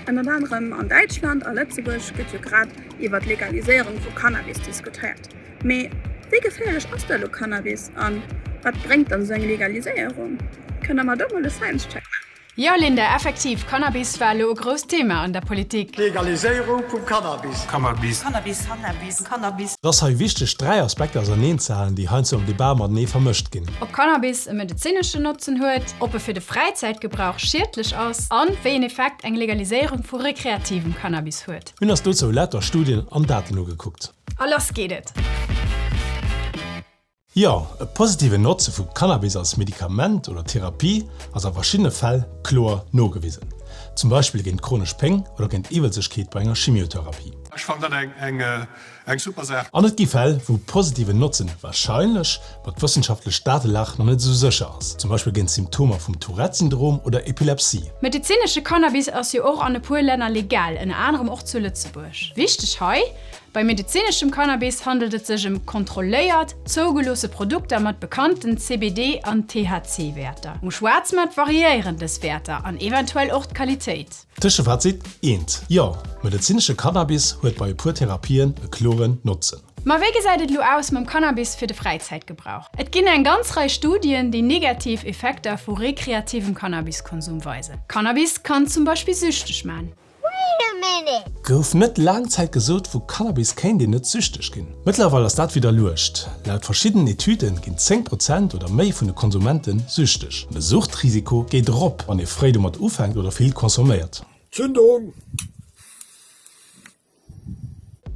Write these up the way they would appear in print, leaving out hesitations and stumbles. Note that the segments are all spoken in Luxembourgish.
Ënnert anerem an Däitschland a Lëtzebuerg gëtt jo grad iwwer d'Legaliséierung vu Cannabis diskutéiert. Mee wéi geféierlech ass da elo Cannabis a wat bréngt dann esou eng Legaliséierung? Kënne mer do mol e Science Check maachen? Jo Linda, effektiv, Cannabis war elo e grousst Thema an der Politik. Legaliséierung vum Cannabis. Cannabis. Cannabis. Cannabis. Cannabis. Et ass hei wichteg, 3 Aspekter auserneen ze halen, déi heiansdo am Debat matenee vermëscht ginn. Ob Cannabis e medezineschen Notzen huet, ob e fir de Fräizäitgebrauch schiedlech ass an wéi en Effekt eng Legaliséierung vu rekreativem Cannabis huet. Mir hunn eis dozou lauter Studien an Daten ugekuckt. A lass geet et! Jo, e positiven Notze vu Cannabis als Medikament oder Therapie ass a verschiddene Fäll kloer nogewisen, zum Beispill géint chronesch Péng oder géint Iwwelzegkeet bei enger Chimiotherapie. Ech fannen dat eng super Saach. An et gi Fäll, wou positiven Notzen warscheinlech, ma d'wëssenschaftlech Datelag nach net esou sécher ass, zum Beispill géint Symptomer vum Tourette-Syndrom oder Epilepsie. Medezinesche Cannabis ass jo och an e puer Länner legal, ënner anerem och zu Lëtzebuerg. Wichteg hei, Bei medezineschem Cannabis handelt et sech ëm kontrolléiert, zougeloosse Produkter mat bekannten CBD an THC-Wäerter. Um Schwaarzmaart variéieren dës Wäerter an eventuell och d'Qualitéit. Tëschefazit eent, Jo, medezinesche Cannabis huet bei e puer Therapien e kloren Notzen. Ma wéi gesäit et elo aus mam Cannabis fir de Fräizäitgebrauch? Et ginn eng ganz Rei Studien, déi negativ Effekter vu rekreativem Cannabiskonsum weisen. Cannabis kann zum Beispill süchteg man. Wait a minute! Gouf net laang Zäit gesot, vu Cannabis kéint een net süchteg ginn. Mëttlerweil ass dat widderluecht. Laut verschiddenen Etüden ginn 10 Prozent oder méi vun de Konsumente süchteg. An de Suchtrisiko geet erop, wann ee fréi domat ufänkt oder vill consomméiert. Zündung!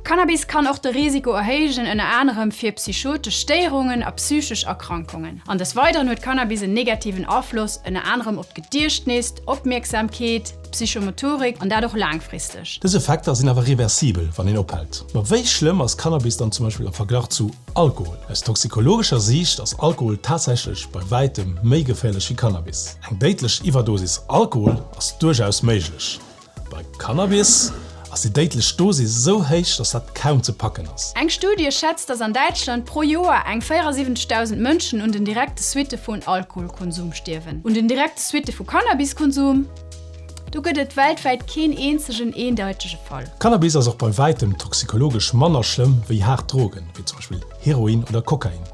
Cannabis kann och de Risiko erhéijen, ënner anerem fir psychotesch Stéierungen a psychesch Erkrankungen. An des Weideren huet Cannabis en negativen Afloss ënner anerem op d'Gediechtnis, d'Opmierksamkeet, d'Psychomotorik an dat och laangfristeg. Dës Effekter sinn awer reversibel, wann een ophält. Ma wéi schlëmm ass Cannabis dann zum Beispill am Verglach zu Alkohol? Aus toxikologescher Siicht ass Alkohol tatsächlech bei wäitem méi geféierlech wéi Cannabis. Eng déidlech Iwwerdosis Alkohol ass duerchaus méiglech. Bei Cannabis ass déi déidlech Dosis esou héich, dass dat kaum ze packen ass. Eng Studie schätzt, dass an Däitschland pro Joer eng 74.000 Mënschen un den direkte Suitte vun Alkoholkonsum stierwen. Un den direkte Suitte vu Cannabiskonsum? Do gëtt et weltwäit keen eenzegen eendeitege Fall. Cannabis ass och bei wäitem toxikologesch manner schlëmm wéi haart Drogen, wéi zum Beispill Heroin oder Kokain.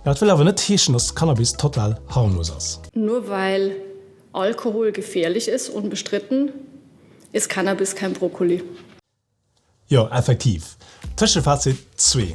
Mä dat wëll awer net heeschen, dass Cannabis total harmlos ass. Nur weil Alkohol gefährlich ist, unbestritten, ist Cannabis kein Brokkoli. Jo, effektiv. Tëschefazit 2,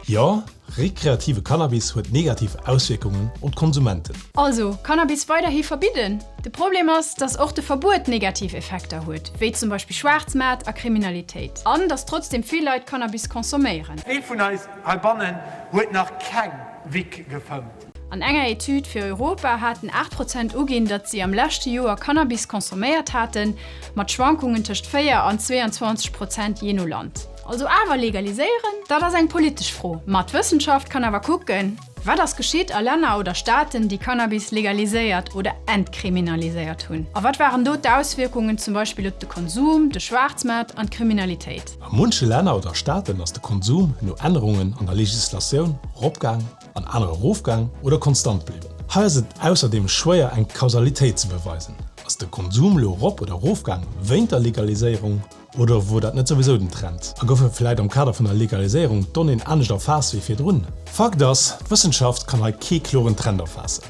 Jo, rekreative Cannabis huet negativ Auswierkungen op d'Konsumenten. Also, Cannabis weiderhi verbidden? De Problem ass, dass och de Verbuet negativ Effekter huet, wéi zum Beispill Schwaarzmaart a Kriminalitéit. An dass trotzdem vill Leit Cannabis consomméieren. Wee vun eis heibannen huet nach keng Wick gefëmmt? An enger Etüd fir Europa haten 8 Prozent uginn, datt si am leschte Joer Cannabis consomméiert haten, mat Schwankungen tëscht 4 an 22 Prozent jee no Land. Also awer legaliséieren? Dat ass eng politesch Fro. Ma d'Wëssenschaft kann awer kucken, Wat ass geschitt a Länner oder Staaten, déi Cannabis legaliséiert oder entkriminaliséiert hunn? A wat waren do d'Auswierkungen zum Beispill op de Konsum, de Schwaarzmaart an d'Kriminalitéit? A munche Länner oder Staaten ass de Konsum no Ännerungen an der Legislatioun eropgaang. An anere rofgaang oder konstant bliwwen. Hei ass et ausserdeem schwéier eng Kausalitéit ze beweisen. Ass de Konsum lo rop oder rofgaang wéint der Legaliséierung oder wor dat net souwisou den Trend? A goufe vläit am Kader vun der Legaliséierung d'Donnéeën anescht erfaasst wéi virdrun? Fakt ass, d'Wëssenschaft kann hei kee kloren Trend erfaassen.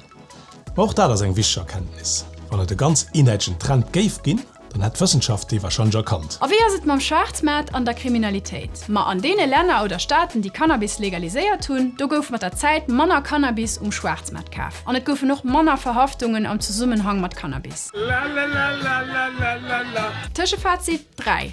Ma och dat ass eng wichteg Erkenntnis, Wann et e ganz eenheitlechen Trend géif ginn, Dann hätt d'Wëssenschaft dee warscheinlech erkannt. A wéi ass et mam Schwaarzmaart an der Kriminalitéit? Ma an deene Länner oder Staaten, déi Cannabis legaliséiert hunn, do gouf mat der Zäit manner Cannabis um Schwaarzmaart kaf. An et goufen och manner Verhaftungen am Zesummenhang mat Cannabis. Tëschefazit 3,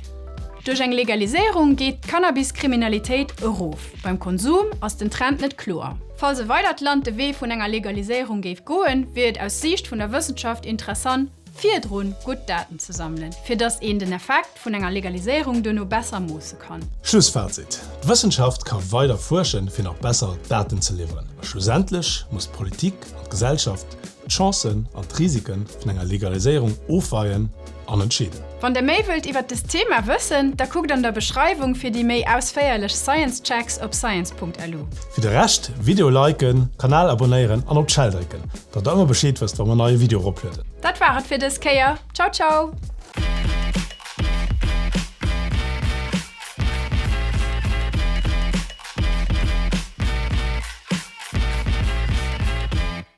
Duerch eng Legaliséierung geet d'Cannabis-Kriminalitéit erof. Beim Konsum ass den Trend net kloer. Falls e weidert Land de Wee vun enger Legaliséierung géif goen, wier et aus Siicht vun der Wëssenschaft interessant, virdrun gutt Daten ze sammelen, fir datt een den Effekt vun enger Legaliséierung duerno besser moosse kann. Schlussfazit, D'Wëssenschaft ka weider fuerschen, fir nach besser Daten ze liwweren. A schlussendlech muss d'Politik an d'Gesellschaft d'Chancen an d'Risike vun enger Legaliséierung ofweien an entscheeden. Wann der méi wëllt iwwert dëst Thema wëssen, da kuckt an der Beschreiwung fir déi méi ausféierlech Science Checks op science.lu. Fir de Rescht, Video liken, Kanal abonéieren an op d'Schell drécken, datt der ëmmer Bescheed wësst wa mer neie Video eroplueden. Dat war et fir dës Kéier. Ciao ciao!